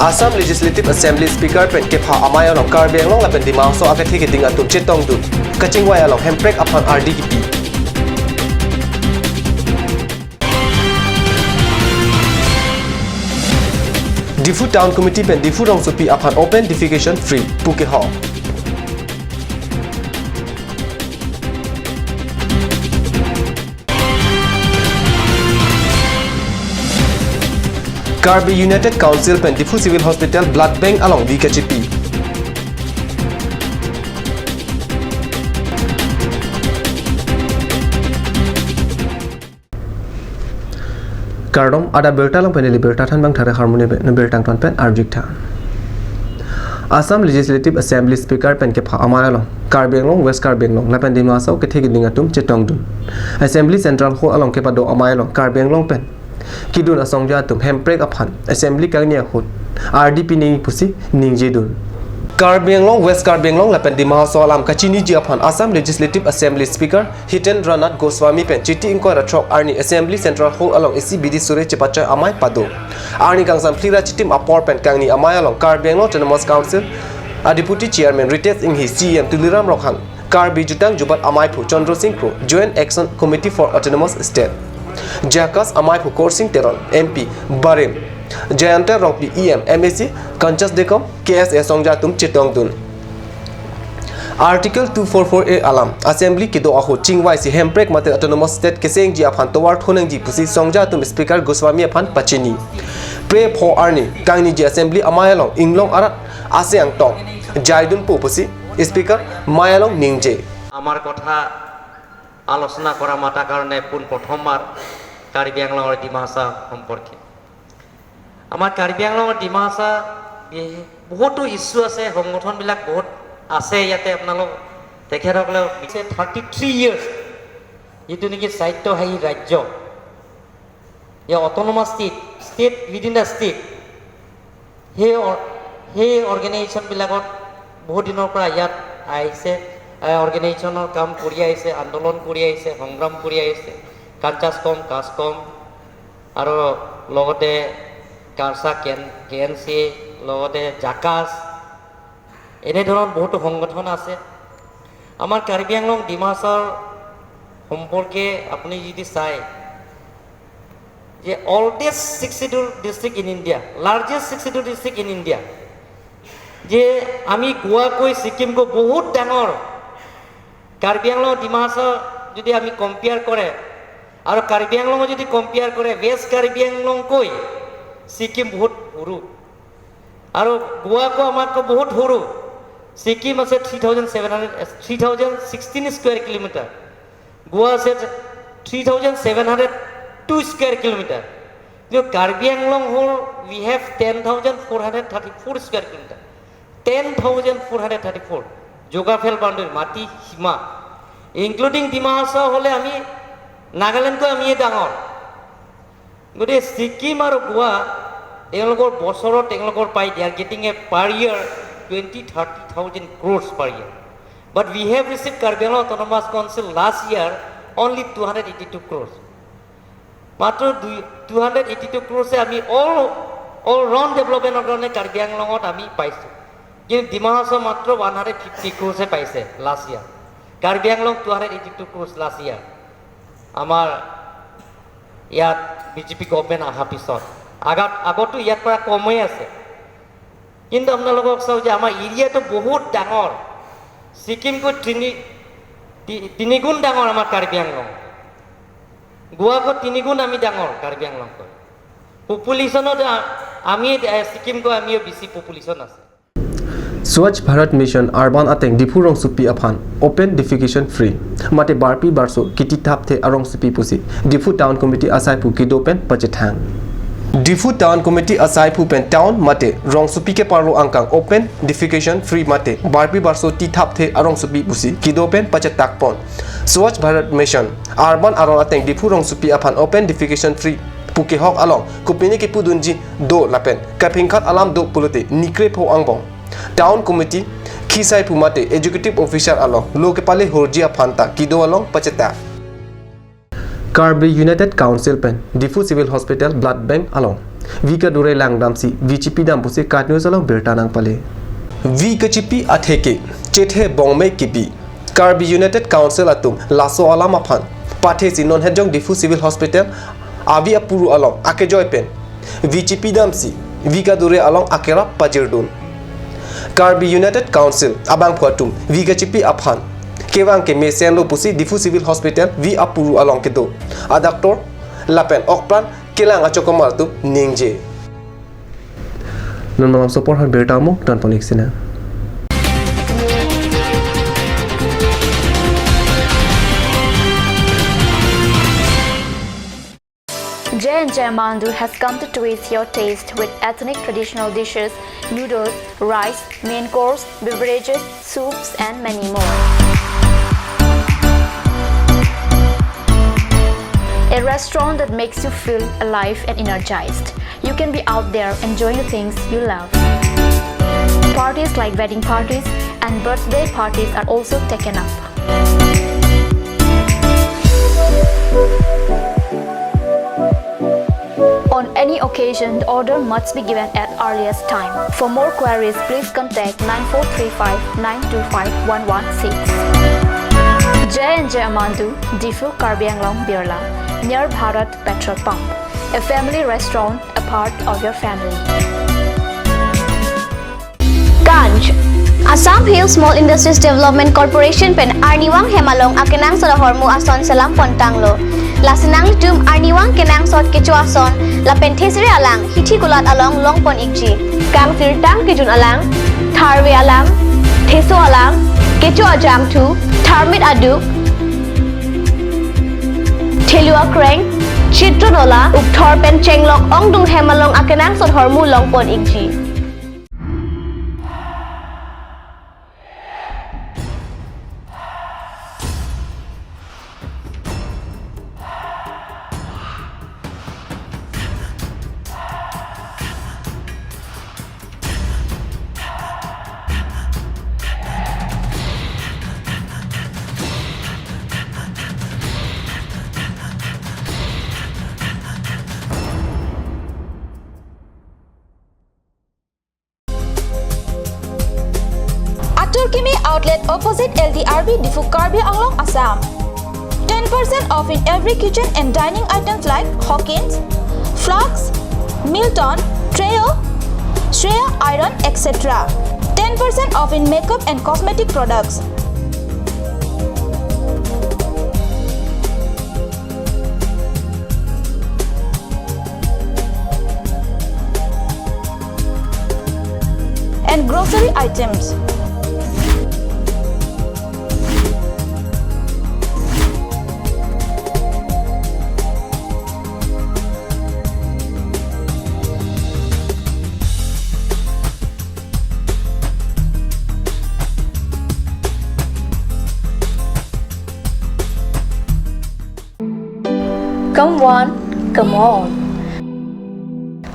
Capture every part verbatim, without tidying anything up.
Assam Legislative Assembly Speaker pen kepha amei along Karbi Anglong lapen Dima Hasao akethe keding atum chetongdun. Kachingvai along hemprek aphan ardi kipi. Diphu Town Committee pen Diphu rongsopi aphan open defecation free pu kehok. Karbi United Council pen Diphu Civil Hospital Blood Bank along bi kachipi. Kardom, adap birta along pen neli birta thanbang thare harmoni be, ne birta angton pen arju-ik tha. Assam Legislative Assembly Speaker pen kepha amei along Karbi Anglong, West Karbi Anglong lapen Dima Hasao akethe keding atum chetongdun. Assembly Central Hall along kepado amei along Karbi Anglong pen kedun asongja atum hemprek aphan Assembly kangni ahut ardi pinangji pusi ningjedun. Karbi Anglong, West Karbi Anglong lapen Dima Hasao alam kachiniji aphan Assam Legislative Assembly Speaker Hitendra Nath Goswami pen Chiti ingkoi ra throk arni Assembly Central Hall along isi bidi sore chepachoi amei pado. Arni kangsam phli ra chitim apor pen kangni amei along Karbi Anglong Autonomous Council a Deputy Chairman Ritesh Enghi, C E M Tuliram Ronghang, Karbi Jutang Jubat Amaiphu Chandra Sing Kro, Joint Action Committee for Autonomous State JACAS Amaiphu Khorsing Teron, M P Barim Jayanta Rongpi, E M, M A C Kanchas Dekom, K S A asongja atum chetongdun. Article two four four A alam Assembly kedo ahut chingvaisi hemprek mate Autonomous State kesengji aphan tovar thonangji pusi songja atum Speaker Goswami aphan pachini. Phre pho arni kangniji Assembly amei along inglong arat aseng angtong jaidunpo pusi Speaker amei along ningje. আমার কথা আলোচনা করা মাতা কারণে পোন প্রথমবার কাৰ্বি আংলঙৰ ডিমা হাছাও সম্পৰ্কে। আমাৰ কাৰ্বি আংলঙৰ ডিমা হাছাও বি-, বহুতো ইছ্যু আছে, সংগঠনবিলাক বহুত আছে ইয়াতে। আপোনালোক তেখেতসকলে থাৰ্টি থ্ৰী ইয়াৰ্ছ যিটো নেকি স্বায়ত্তশাসী ৰাজ্য, এই autonomous state, state within the state, সেই অ-, সেই অৰ্গেনাইজেশ্যনবিলাকত বহুত দিনৰ পৰা ইয়াত আহিছে, এ, অৰ্গেনাইজেশ্যনৰ কাম কৰি আহিছে, আন্দোলন কৰি আহিছে, সংগ্ৰাম কৰি আহিছে। কাঞ্চাছ কম, কাছ কম, আৰু লগতে কাৰ্চা, K N, K N C, লগতে জাকাছ, এনেধৰণৰ বহুতো সংগঠন আছে। আমাৰ কাৰ্বি আংলং ডিমা হাছাওৰ সম্পৰ্কে আপুনি যদি চায় যে oldest Sixth Schedule district in India, largest Sixth Schedule district in India, যে আমি গোৱাকৈ ছিকিমকৈ বহুত ডাঙৰ। কাৰ্বি আংলং ডিমা হাছাও যদি আমি কম্পেয়াৰ কৰে আৰু কাৰ্বি আংলঙত যদি কম্পেয়াৰ কৰে, ৱেষ্ট কাৰ্বি আংলংকৈ ছিকিম বহুত সৰু। আৰু গোৱাকৈ আমাতকৈ বহুত সৰু। ছিকিম আছে three thousand seven hundred, three thousand sixteen square kilometre. Goa আছে three thousand seven hundred two square kilometre. কিন্তু কাৰ্বি আংলং হ'ল we have ten thousand four hundred thirty four square kilometer। Ten thousand four hundred thirty four. জগ্ৰাফিকেল বাউণ্ডেৰী, মাটি সীমা। ইনক্লুডিং ডিমা হাছাও হ'লে আমি নাগালেণ্ডকৈ আমিয়ে ডাঙৰ। গতিকে ছিকিম আৰু গোৱা তেওঁলোকৰ বছৰত তেওঁলোকৰ পাই, they are getting a per year twenty thirty thousand crores per year। But we have received Karbi Anglong Autonomous Council last year only two hundred eighty two crores। মাত্ৰ দুই, টু হাণ্ড্ৰেড এইটি টু ক্ৰ'ৰ্ছে আমি all, all round ডেভেলপমেণ্টৰ কাৰণে কাৰ্বি আংলঙত আমি পাইছোঁ। কিন্তু ডিমা হাছাও মাত্ৰ ওৱান হাণ্ড্ৰেড ফিফটি ক্ৰ'ৰ্ছে পাইছে last year. Karbi Anglong two hundred eighty two crore last year. আমাৰ ইয়াত বি জে পি গভৰ্ণমেণ্ট অহাৰ পিছত। আগত, আগতো ইয়াৰ পৰা কমেই আছে। কিন্তু আপোনালোকক চাওক যে আমাৰ এৰিয়াটো বহুত ডাঙৰ। ছিকিমকৈ তিনি, তি-, তিনিগুণ ডাঙৰ আমাৰ কাৰ্বি আংলং। গোৱাকৈ তিনিগুণ আমি ডাঙৰ কাৰ্বি আংলংকৈ। পপুলেশ্যনত আ-, আমি, এ, ছিকিমকৈ আমিও বেছি পপুলেশ্যন আছে। Swachh Bharat Mission Urban ateng Diphu rongsopi aphan open defecation free mate barpi barso kitithapthe arongsopi pusi Diphu Town Committee asaiphu kedo pen pachethang. Diphu Town Committee asaiphu pen town mate rongsopi keparo angkang open defecation free mate barpi barso tithapthe arongsopi pusi kedo pen pachetakpon. Swachh Bharat Mission Urban aron ateng Diphu rongsopi aphan open defecation free pu kehok along kopine kepudunji do lapen kaphingkhat alam do pulote nikrepho angbong Town Committee khisaiphu mate Executive Officer along lo kepale horji aphanta kedo along pachetak. Karbi United Council pen Diphu Civil Hospital Blood Bank along Vi kadure langdamsi vi chipidam pusi KAT News along birta nangpale. Vi kachipi atheke chethe bongme kipi. Karbi United Council atum laso alam aphan pathesi non Hejong Diphu Civil Hospital avi apuru along akejoi pen vi chipidamsi vi kadure along akerap pajirdun. Karbi United Council abangphu atum vi kachipi aphan kevang kemesenlo pusi Diphu Civil Hospital vi apuru along kedo adoctor lapen okpran kelang achokomar atum ningje. Non malomso apor aphan birta among dan ponik sina. J and J Mandu has come to twist your taste with ethnic traditional dishes, noodles, rice, main course, beverages, soups, and many more. A restaurant that makes you feel alive and energized. You can be out there enjoying the things you love. Parties like wedding parties and birthday parties are also taken up. On any occasion, the order must be given at earliest time. For more queries, please contact nine four three five nine two five one one six. J and J Mandu, Diphu, Karbi Anglong, Birla, near Bharat Petrol Pump. A family restaurant, a part of your family. Ganj. Assam Hill Small Industries Development Corporation pen arnivang hem along akenangsot ahormu ason selam pontanglo. Lasi nanglitum arnivang kenangsot kecho ason lapen thesere alang hithi kulat along longpon ikji. Kangsirtang kejun alang, tharve alang, theso alang, kecho ajangthu, tharmit aduk, thelu akreng, chitron ola, ukthor pen chenglok ongdung hem along akenangsot ahormu longpon ikji. Atur Kimi Outlet, opposite L D R B, Diphu, Karbi Anglong, Assam. Ten percent off in every kitchen and dining items like Hawkins, Flux, Milton, Treo, Shreya Iron, et cetera. Ten percent off in makeup and cosmetic products. And grocery items. Come one, come all.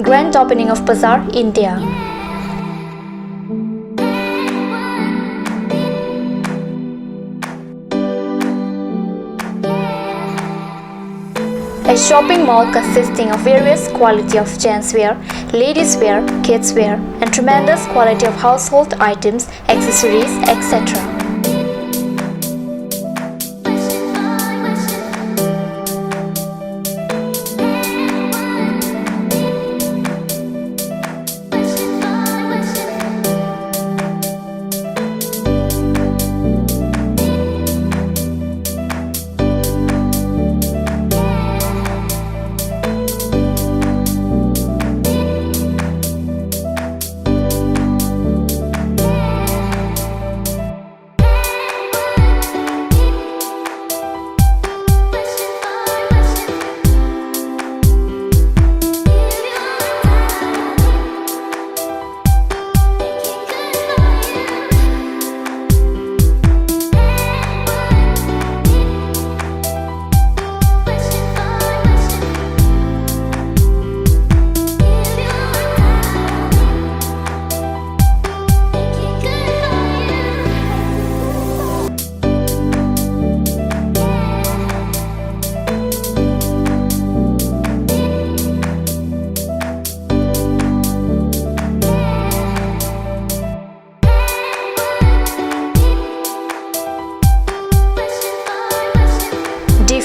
Grand opening of Bazaar, India. A shopping mall consisting of various quality of gents wear, ladies wear, kids wear, and tremendous quality of household items, accessories, et cetera.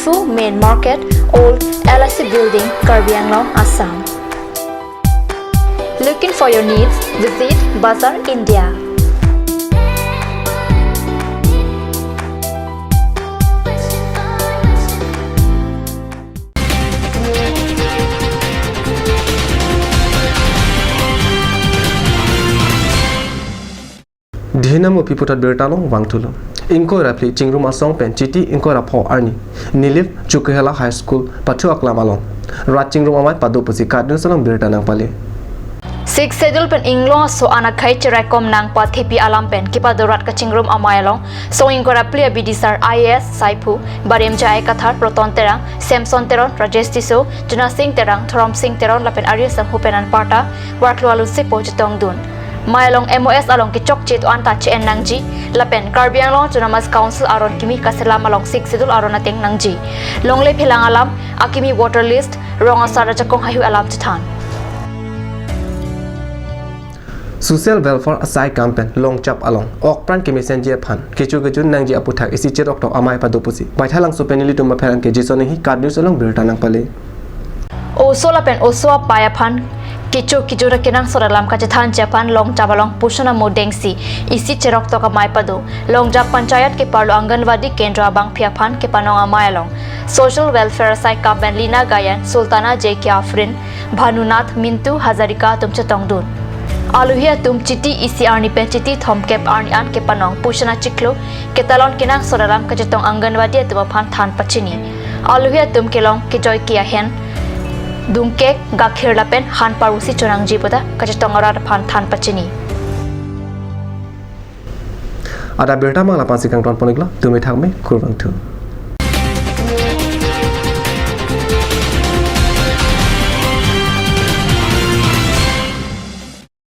Main Market, Old L I C Building, Karbi Anglong, Assam. Looking for your needs? Visit Bazar India. Dhinam upi puthot birta along vangthulo. Ingkoi ra phli chingrum asong pen Chiti ingkoi ra pho arni Nilip Chokihola High School pathu aklam along rat chingrum amei pado pusi KAT News along birta nangpale. Sixth Schedule pen inglong aso anakhai cheraikom nangpathepi alam pen kepado rat kachingrum amei along song ingkoi ra phli abidisar I A S Saiphu, Barim J I Kathar, Proton Terang, Samson Teron, Rajesh Tisso, Juna Sing Terang, Thorom Sing Teron lapen Arya Sanghu pen anparta varklu alusipo chetongdun. Mei along M O S along kechokche do-an ta che-en nangji lapen Karbi Anglong Autonomous Council aron kimi kaselam along Sixth Schedule aron ateng nangji. Longle phelang alam, akimi voter list, rong asar ajakong haihui alam chethan. Social welfare asai kam pen Longchap along okpran kemesenji aphan kecho kejun nangji aputhak isi cheroktok amei pado pusi Baithalangso pen nelitum apherangke Jason Enghi KAT News along birta nangpale. Oso lapen oso apai aphan kecho kejun ra kenangsot alam kachethanji aphan Longchap along Poshan Amo dengsi isi cheroktok amei pado. Longchap Panchayat keparlo Anganwadi Kendra abangpi aphan kepanong amei along Social Welfare asai kam pen Lina Gayan, Sultana J K Afrin, Bhanunath, Mintu Hazarika atum chetongdun. Alohi atum Chiti isi arni pen Chiti thomkep arni an kepanong Poshan achiklo ketalon kenangsot alam kachetong Anganwadi atum aphan than pachini. Alohi atum kelong kejoi ke ahen, dungkek, gakhir lapen han parusi chonangji puta kachetong arat aphan than pachini. Adap birta mang lapu-ansi kangton pon-iklo, tumi thakme, kurvangthu.